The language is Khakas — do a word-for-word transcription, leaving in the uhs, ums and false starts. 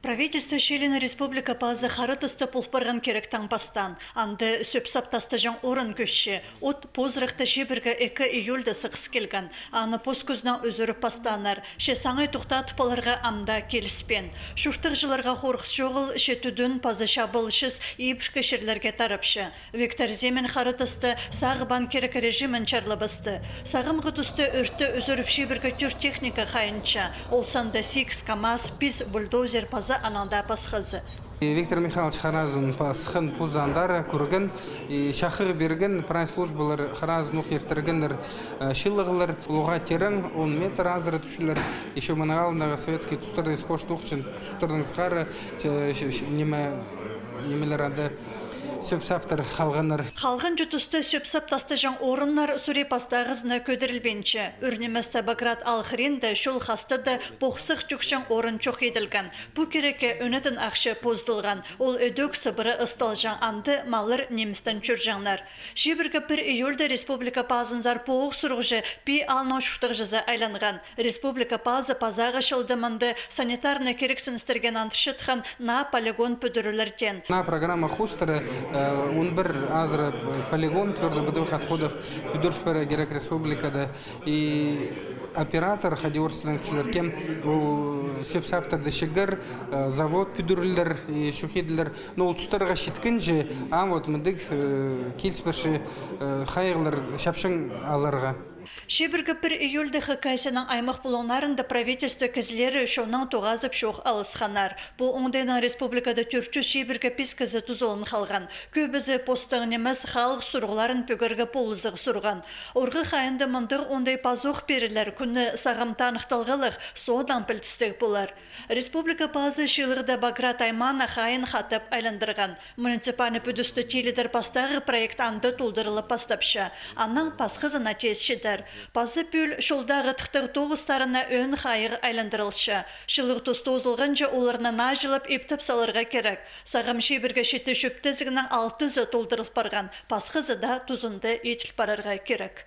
Правительство чилінең республика пазы Хара Тасты пол парған киректең пастаан. Анда сӧп-сап тастаҷаң орын кӧсче. От позырахта чибіргі ікі июльда сығыс килген. Аны пос кӱзінең ӱзӱріп пастааннар. Че саңай тохтатып аларға ам даа киліспеен. Чуртағҷыларға хорғыс чоғыл, че тӱдӱн паза чабылчыс ибіркі чирлерге тарапча. Виктор Зимин Хара Тасты сағыбаан кирек режимін чарлабысты. Сағамғы туста ӧртті ӱзӱріп чибіргі тӧрт техника хайынча. Ол санда сигіс КамАЗ, пис бульдозер паза анаң даа пасхазы. И Виктор Михайлович харазын пасхан позы андар кӧрген, и чахығ пирген, прай службалар харазын ох иртіргеннер, э, чыылығлар, улуғ тирең, он метр азыра тӱсчелер. Ещё мының алнындағы советский тустарда исход тохчаң тустарның сығара, че, че, че, ниме, нимелер анда сӧп-саптар халғаннар. Халғанҷы туста сӧп-сап тастаҷаң орыннар сури пастағызына кӧдірілбинче. Ӱр ниместе Баграт аал хыринда, чол хастада похсах тӧкчең орын чох иділген. Пу кирекке ӧнетін ахча позыдылған. Ол ідӧк сыбыра ысталҷаң, анда маллар ниместең чӧрҷеңнер. Чибіргі пір июльда республика пазынзар пу ох сурығҷы Пии аалның чуртағҷызы айланған. Республика пазы пазағы чылда мында санитарнай кирексіністірге нандырчатхан наа полигон пӱдірілер теен. Наа программа хоостыра, э, он пір азыра полигон твёрдых бытовых отходов пӱдіріл парарға кирек республикада. И оператор, хайди орыстаң тіпчелер, кем ол сӧп-саптарды чігер, э, завод пӱдірілер, и чох иділер. Но ол тустарға читкенҷе, ам вот мындағ, э, киліс парча, э, хайығлар чапчаң аларға. Чибіргі пір июльда Хакасияның аймах пулуңнарында правительство кізілері чоннаң тоғазып чоох алысханнар. Пу оңдайнаң республикада тӧрт чӱс чибіргі пис кізі тузалан халған. Кӧбізі постың нимес, халых сурығларын пӧгерге полызығ сурған. Орғы хайында мындағ оңдай пазох пирілер, кӱні сағам таныхталғалығ, соонаң пілдістіг полар. Республика пазы чыылығда Баграт аймааны хайын хатап айландырған. Муниципальный пӱдісті тилідер пастағы проект анда толдырылып пастапча. Анаң пасхызына тиис читер. Пазы пӱӱл чолдағы тыхтағ тоғыстарына ӧӧн хайығ айландырылча. Чыылығ тус тоозылғанҷа оларны наҷылап иптеп саларға кирек. Сағам чибіргі читі чӧптезігнің алтызы толдырыл парған, пасхызы даа тузында иділ парарға кирек.